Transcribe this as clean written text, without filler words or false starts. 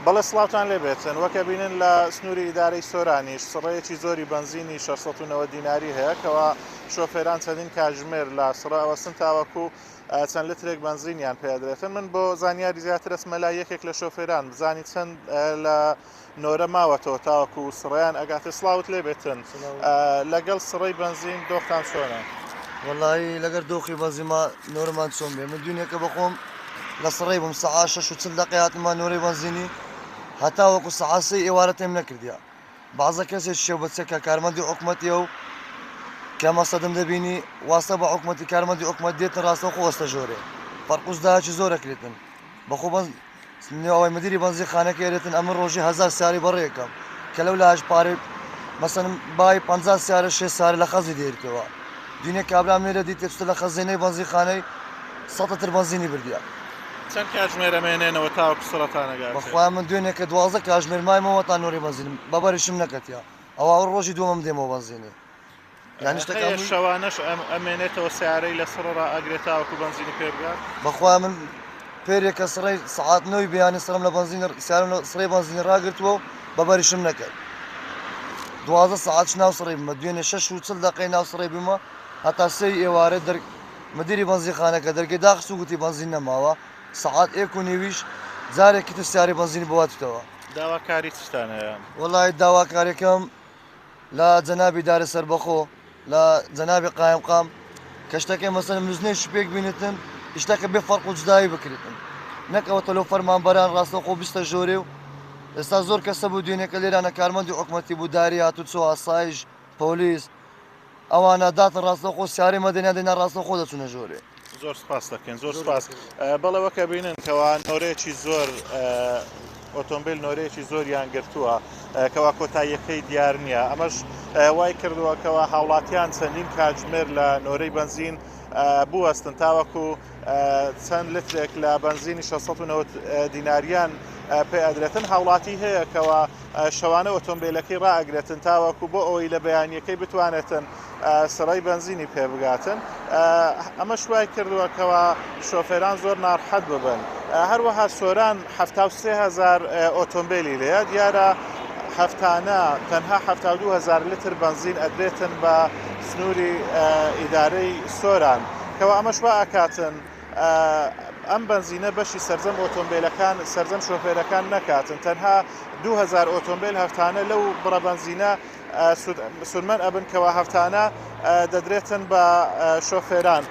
بەڵێ سڵاوتان لێبێتن. وەک ئەبینن لە سنووری ئیدارەی سۆرانیش سڕەیەکی زۆری بەنزینی 690 دیناری هەیە کەوا شۆفێران چەندین کاتژمێر لە سڕە ئەوەستن تاوەکو چەند لترێک بەنزینیان پێدرێتن. من بۆ زانیاری زیاتر ئەچمە لای یەکێک لە شۆفێران بزانی چەند لە نۆرە ماوەتەوە تاوەکو سڕیان ئەگاتێ. سڵاوت لێبێتن، لەگەڵ سڕەی بەنزین دۆختان چۆنە؟ وەڵایی لەگەر دۆخی بەنزیما نۆرەمان چۆن بێ، من دوینێکە بەخۆم لە سڕەی بووم سەعات 6:40 هاتمە نۆرەی بەنزینی هەتا وەکو سەعات 3 ئێوارە تێم نەکردیا. بەعزە کەسێک شێو بەچێ کە کارمەندی حکومەتیە و کە مەسەدم دەبینی واستە بە حکومەتی کارمەندی حکومەت دێتن ڕاستەوخۆ وەستە ژۆرێ فەرقوس داهاکی زۆر ئەکرێتن بەخۆ بەنز نێوەوەی مدیری بەنزین خانەکە ئێرێتن ئەمن ڕۆژی 1000 سیارەی بەڕێکەم کە لەو لاش پارەی مەسەن بای 50 سیارە 6 سیارە لە خەزی دێرتەوە. دوینێ کابرا مێرە دیتێ چتە لە خەزێنەی بەنزینخانەی 100 تر بەنزینی بردیە. چەند کاتژمێر ئەمێنێنەوە تاوەکو سڕەتان ئەگاتێ؟ بەخوا من دوێنێ کە 12 کاتژمێر مایمەوە تا نۆرەی بەنزینم بەبەریشم نەکەتیە، ئەوە ئەو ڕۆژی دووەمم دێمەوە بەنزینی. یعنی شتەکە هەیە شەوانەش ئەمێنێتەوە سیارەی لە سڕ ڕائەگرێت تاوەکو بەنزینی پێ بگات؟ بەخوا من پێرێکە سڕەی سەعات 9 بەیانی سڕم لە بەنزین سیارم لە سڕەی بەنزینی ڕاگرتووە و بەبەریشم نەکرد. 12 سەعات ناو سڕەی بوومە، دوێنێ 6:40 ناو سڕەی بوومە هەتا 3 ئێوارە دەر مدیری بەنزینخانەکە دەرگەی داخست و گوتی بەنزین نەماوە. سەعات ئێک و نیویش جارێکی تر سیارەی بەنزینی بۆ هاتوتەوە. داواکاری چتان هەیە؟ وەڵای داواکاریەکەم لە جەنابی دارە سەربەخۆ لە جەنابی قایمقام کە شتەکەی مەسەن مزنێکی پێک بینێتن شتەکە بێ فەرق و جودایی بکرێتن، نەک ئەوەتە لەو فەرمانبەران ڕاستەوخۆ بستە ژۆرێ و ئێستا زۆر کەسە بوو دوێنێکە لێرانە کارمەندی حکومەتی بوو داری هاتوچۆ ئاسایش پۆلیس ئەوانە داتن ڕاستەوخۆ سیارەی مەدەنیان دێنا ڕاستەوخۆ دەچوونە ژۆرێ. زۆر سپاس دەکەین، زۆر سپاس. بەڵێ وەکە بینن کەوا نۆرەیەکی زۆر ئۆتۆمبیل نۆرەیەکی زۆریان گرتووە کەوا کۆتاییەکەی دیار نییە. ئەمەش وای کردووە کەوا هاوڵاتیان چەندین کاتژمێر لە نۆرەی بەنزین بوەستن تاوەکو چەند لترێک لە بەنزینی 690 دیناریان پێ ئەدرێتن. هاوڵاتی هەیە کەوا شەوانە ئۆتۆمبیلەکەی ڕائەگرێتن تاوەکو بۆ ئەوەی لە بەیانیەکەی بتوانێتن سڕەی بەنزینی پێ بگاتن. ئەمەش وای کردووە کەوا شۆفێران زۆر ناڕحەت ببن. هەروەها سۆران 73 هەزار ئۆتۆمبیلی لێیە، دیارە هەفتانە تەنها 72 هەزار لتر بەنزین ئەدرێتن بە سنووری ئیدارەی سۆران، کەوا ئەمەش وا ئەکاتن ئەم بەنزینە بەشی سەرجەم ئۆتۆمبیلەکان سەرجەم شۆفێرەکان نەکاتن، تەنها 2000 ئۆتۆمبیل هەفتانە لەو بڕە بەنزینە سوودمەند ئەبن کەوا هەفتانە دەدرێتن بە شۆفێران.